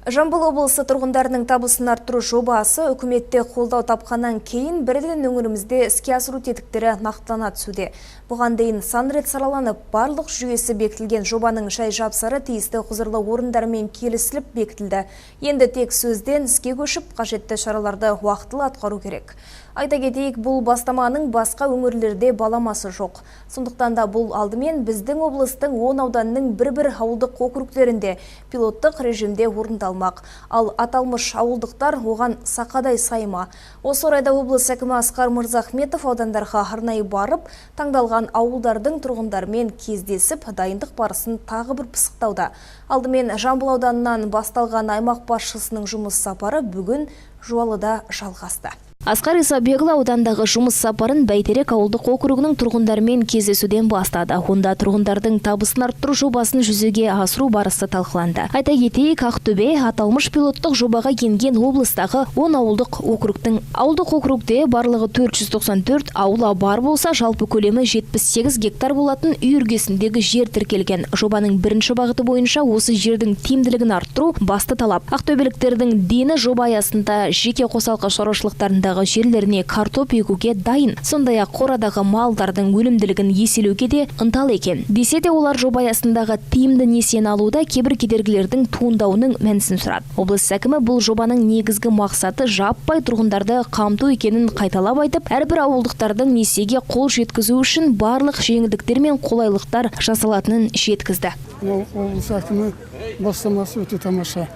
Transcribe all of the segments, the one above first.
Жамбыл облысы тұрғындарының табысын арттыру жобасы үкіметте қолдау тапқаннан кейін бірден өңірімізде іске асыру тетіктері нақтылана түсуде. Бұған дейін сан рет сараланып, барлық жүйесі бекітілген жобаның жай жапсары тиісті құзырлы орындармен келісіліп бекітілді. Енді тек сөзден іске көшіп, қажетті шараларды уақытылы атқару керек. Айта кетейік, бұл бастаманың басқа өңірлерде баламасы жоқ. Сондықтан да бұл алдымен біздің облыстың 10 ауданының бір-бір ауылдық округтерінде пилоттық режимде орындалмақ. Ал аталмыш ауылдықтар оған сақадай сай ма? Осы орайда облыс әкімі Асқар Мырзахметов аудандарға арнайы барып, таңдалған ауылдардың тұрғындарымен кездесіп, дайындық барысын тағы бір пысықтауда. Алдымен Жамбыл ауданынан басталған аймақ басшысының жұмыс сапары бүгін Жуалыда жалғасты. Асқар Исабекұлы аудандағы жұмыс сапарын Бәйтерек ауылдық округінің тұрғындарымен кездесуден бастады. Онда тұрғындардың табысын арттыру жобасын жүзеге асыру барысы талқыланды. Айта кетейік, Ақтөбе аталмыш пилоттық жобаға енген облыстағы 10 ауылдық округтің. Ауылдық округте барлығы 494 аула бар болса, жалпы көлемі 78 гектар болатын үй іргесіндегі жер тіркелген. Жобаның бірінші бағыты бойынша осы жердің тиімділігін арттыру басты талап. Ақтөбеліктердің дені жоба аясында жеке қосалқы шаруашылықтарындағы жерлеріне картоп егуге дайын. Сондай-ақ қорадағы малдардың өнімділігін еселеуге де ынталы екен. Десе де, олар жоба аясындағы тиімді несиені алуда кейбір кедергілердің туындауының мәнісін сұрады. Облыс әкімі бұл жобаның негізгі мақсаты жаппай тұрғындарды қамту екенін қайталап айтып, әрбір ауылдықтардың несиеге қол жеткізу үшін барлық жеңілдіктер мен қолайлықтар жасалатынын жеткізді. Ол облыс әкімі бастамасы өте тамаша.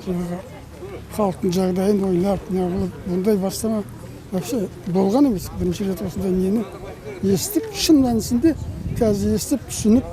Жаңағы халықтың жағдайын ойлап, неғылып, бұндай бастама вообще болған емес. Бірінші рет осындай нені естіп, шын мәнісінде қазір естіп, түсініп,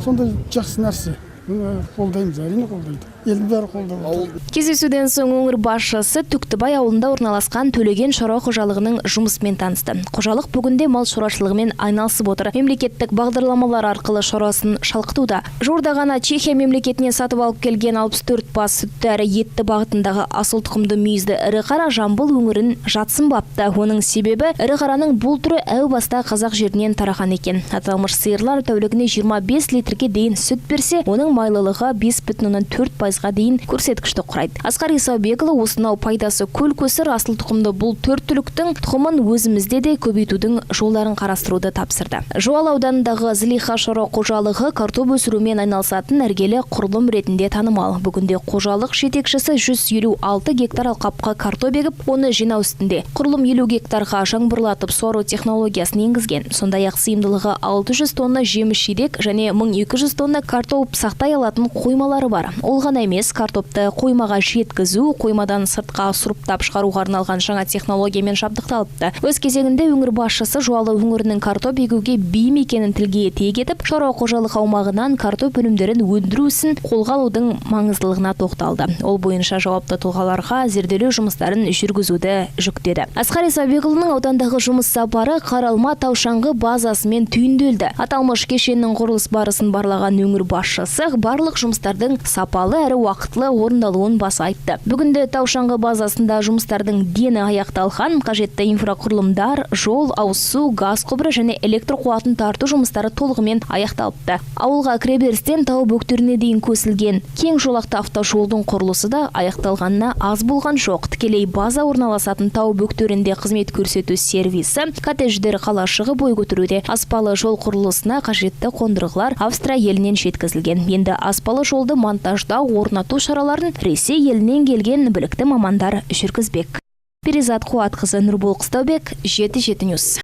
сондай жақсы нәрсе. Бұны қолдаймыз, әрине қолдайды. Елдің бәрі қолдап отыр. Кездесуден соң өңір басшысы Түктібай ауылында орналасқан Төлеген шаруа қожалығының жұмысымен танысты. Қожалық бүгінде мал шаруашылығымен айналысып отыр. Мемлекеттік бағдарламалар арқылы шаруасын шалқытуда. Жуырда ғана Чехия мемлекетінен сатып алып келген 64 бас сүтті әрі етті бағытындағы асыл тұқымды мүйізді ірі қара Жамбыл өңірін жатсынбапты. Оның себебі, ірі қараның бұл түрі әу баста қазақ жерінен тараған екен. Аталмыш сиырлар тәулігіне 25 литрге дейін сүт берсе, оның майлылығы 5,4%-ға дейін көрсеткішті құрайды. Асқар Исабекұлы осынау пайдасы көл көсір асыл тұқымды бұл төрт түліктің тұқымын өзімізде де көбейтудің жолдарын қарастыруды тапсырды. Жуалы ауданындағы Зылиха шаруа қожалығы картоп өсірумен айналысатын іргелі құрылым ретінде танымал. Бүгінде қожалық жетекшісі 156 гектар алқапқа картоп егіп, оны жинау үстінде. Құрылым 50 гектарға жаңбырлатып суару технологиясын енгізген. Сондай-ақ сыйымдылығы 600 тонна жеміс жидек және 1200 тонна картоп сақтай алатын қоймалары бар. Ол ғана емес, картопты қоймаға жеткізу, қоймадан сыртқа сұрыптап шығаруға арналған жаңа технологиямен жабдықталыпты. Өз кезегінде өңір басшысы Жуалы өңірінің картоп егуге бейім екенін тілге тиек етіп, шаруа қожалық аумағынан картоп өнімдерін өндіру ісін қолға алудың маңыздылығына тоқталды. Ол бойынша жауапты тұлғаларға зерделеу жұмыстарын жүргізуді жүктеді. Асқар Исабекұлының аудандағы жұмыс сапары Қаралма тау шаңғы базасымен түйінделді. Аталмыш кешеннің құрылыс барысын барлаған өңір басшысы барлық жұмыстардың сапалы әрі уақытылы орындалуын баса айтты. Бүгінде тау шаңғы базасында жұмыстардың дені аяқталған, қажетті инфрақұрылымдар, жол, ауыз су, газ құбыры және электр қуатын тарту жұмыстары толығымен аяқталыпты. Ауылға кіреберістен тау бөктеріне дейін көсілген кең жолақты автожолдың құрылысы да аяқталғанына аз болған жоқ. Тікелей база орналасатын тау бөктерінде қызмет көрсету сервисі, коттедждер қалашығы бой көтеруде. Аспалы жол құрылысына қажетті қондырғылар Австрия елінен жеткізілген. Енді аспалы жолды монтаждау, орнату шараларын Ресей елінен келген білікті мамандар жүргізбек. Перизат Қуатқызы, Нұрбол Қыстаубек, 77 Ньюс.